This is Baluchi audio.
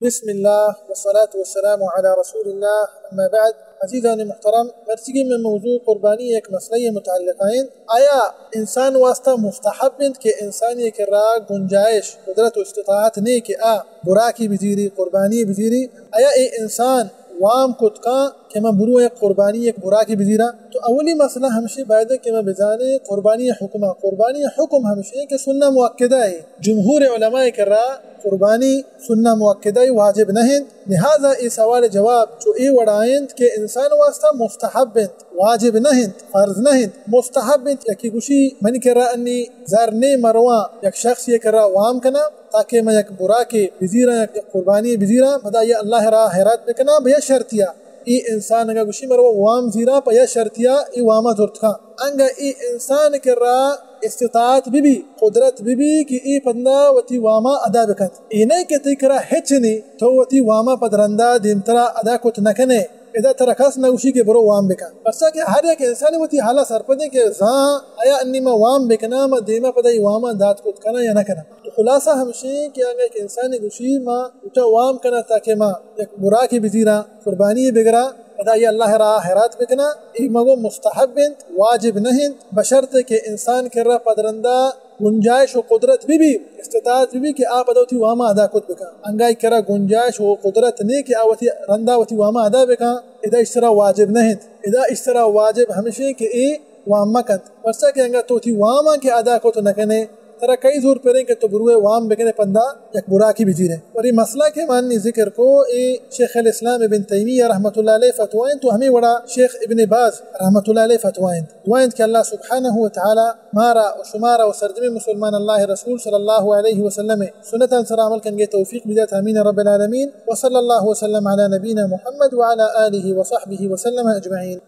بسم اللہ والصلاة والسلام علی رسول اللہ، اما بعد۔ عزیزان محترم، مرچیگی من موضوع قربانی یک مسئلہ متعلقہ انت۔ آیا انسان واسطہ مستحب انت کہ انسانی کرا گنجائش، قدرت و استطاعت نے کہ آ براکی بزیری، قربانی بزیری؟ آیا اے انسان وام کت کن کہ من برو یک قربانی، یک براکی بزیرا؟ تو اولی مسئلہ ہمشی باید کہ من بزانے قربانی حکمہ۔ قربانی حکم ہمشی کہ سنہ مؤکدہ ہے۔ جمہور علماء کرا قربانی سنہ مؤکدہ، واجب نہ انت۔ لہذا اے سوال جواب چو اے وڑا انت کہ انسان واسطہ مستحب انت، واجب نہ انت، فرض نہ انت، مستحب انت۔ یکی گوشی منی کرا انی زر نے، مرواں یک شخص یہ کرا وام کنا تاکہ من یک براکے بزیراں، یک قربانی بزیراں، پدا یہ اللہ را حیرات بکنا بیا شرطیا۔ اے انسان اگا گوشی مرو وام زیراں پہ یا شرطیا، اے واما زرت کن۔ انگا اے انسان کرا استطاعت بی بی، قدرت بی بی کہ اے پندا وتی واما ادا بکنت۔ اے نہ کہ تئی کرا ہچ نی، تو وتی واما پد رندا دیمترا ادا کت نہ کنے، ادا ترا کس نہ گوشی کہ برو وام بکن۔ پرچا کہ ہر یک انسان وتی حالا سرپدیں کہ زان آیا انی ما وام بکناں، ما دیما پدا اے واما دات کت کناں یا نہ کناں۔ تو خلاصہ ہمشی کہ اگہ یک انسانی گوشی ما اچا وام کناں تاکہ ما یک براکی بزیراں، قربانی بگراں، پدا یہ اللہ را حیرات بکنا، اے مگو مستحب انت، واجب نہ انت، بشرط کہ انسان کرا پد رندا گنجائش و قدرت بی بی، استطاعت بی بی کہ آ پدا وتی واما ادا کت بکن۔ انگا اے کرا گنجائش و قدرت نے کہ آ وتی رندا وتی واما ادا بکن، ادا اشترا واجب نہ انت۔ ادا اشترا واجب ہمشی کہ اے وام مکنت۔ پرچا کہ انگا تو وتی واما کہ ادا کت نہ کنے، ترا کئی زور پریں کہ تو بروئے وام بکنے پندا یک براکی بزیرے۔ اور یہ مسئلہ کہ من نے ذکر کو، اے شیخ الاسلام ابن تیمیہ رحمۃ اللہ علیہ فتوائیں، تو ہمیں وڑا شیخ ابن باز رحمۃ اللہ علیہ فتوائیں۔ دعائیں کہ اللہ سبحانہ و تعالی مارا و شمارا و سرجمیں مسلمان اللہ رسول صلی اللہ علیہ وسلم سنتاں سر عمل کنگے توفیق بدات، آمین رب العالمین۔ وصلی اللہ وسلم علی نبینا محمد وعلی آلہ وصحبہ وسلم اجمعین۔